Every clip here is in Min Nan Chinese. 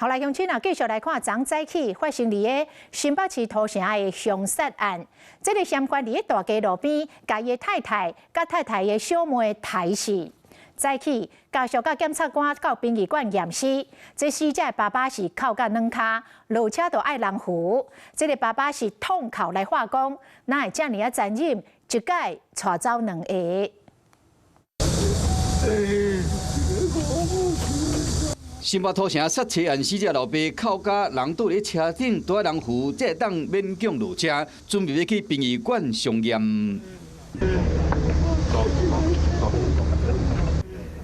好來，鄉親啊，繼續來看昨早起發生佇个新北市土城的兇殺案。這个嫌犯佇个大街路邊，共伊的太太佮太太的小妹刣死。早起，家屬佮檢察官到殯儀館驗屍。這死者的爸爸是哭甲軟跤，落車都愛人扶。這个爸爸是痛哭來話講，哪會遮爾仔殘忍，一擺帶走兩个。新北土城殺妻案死者老爸哭甲人倒佇車頂，都愛人扶，才會當勉強落車，準備欲去殯儀館相驗。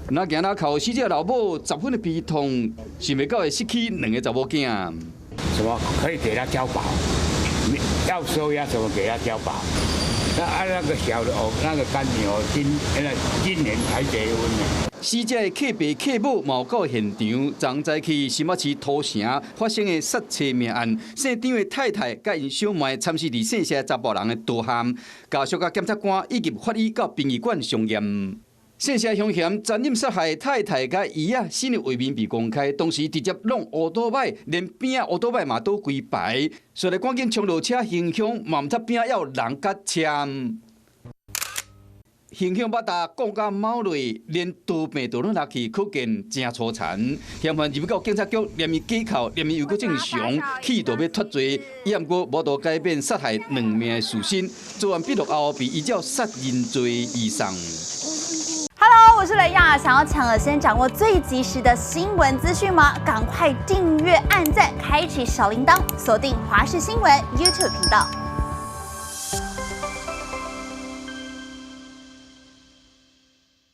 若行若哭，死者老母十分的悲痛，想袂到會失去兩个查某囝。什麼可以給他交保？要收押什麼給他交保？那啊那個小的哦，那個乾女兒今年才結婚呢。死者的契爸契母嘛有到現場，昨早起新北市土城發生的殺妻命案，姓張的太太佮𪜶小妹慘死佇姓謝查埔人的刀下，家屬佮檢察官以及法醫到殯儀館相驗。姓謝兇嫌殘忍殺害太太佮姨仔，死的畫面被公開，當時直接挵烏多擺，連邊仔烏多擺嘛倒規排，所以趕緊衝落車行兇，嘛毋知邊仔有人佮車。行兇把達講甲貓類，連刀柄都攏拿去，可見誠粗殘。嫌犯入到警察局，連伊假銬，連伊又閣正常，氣到欲脫罪，伊毋過無度改變殺害兩命的事實。做完筆錄後，被依照殺人罪移送。 Hello，我是雷亞，想要搶先掌握最及時的新聞資訊嗎？趕快訂閱、按讚、開啟小鈴鐺，鎖定華視新聞 YouTube 頻道。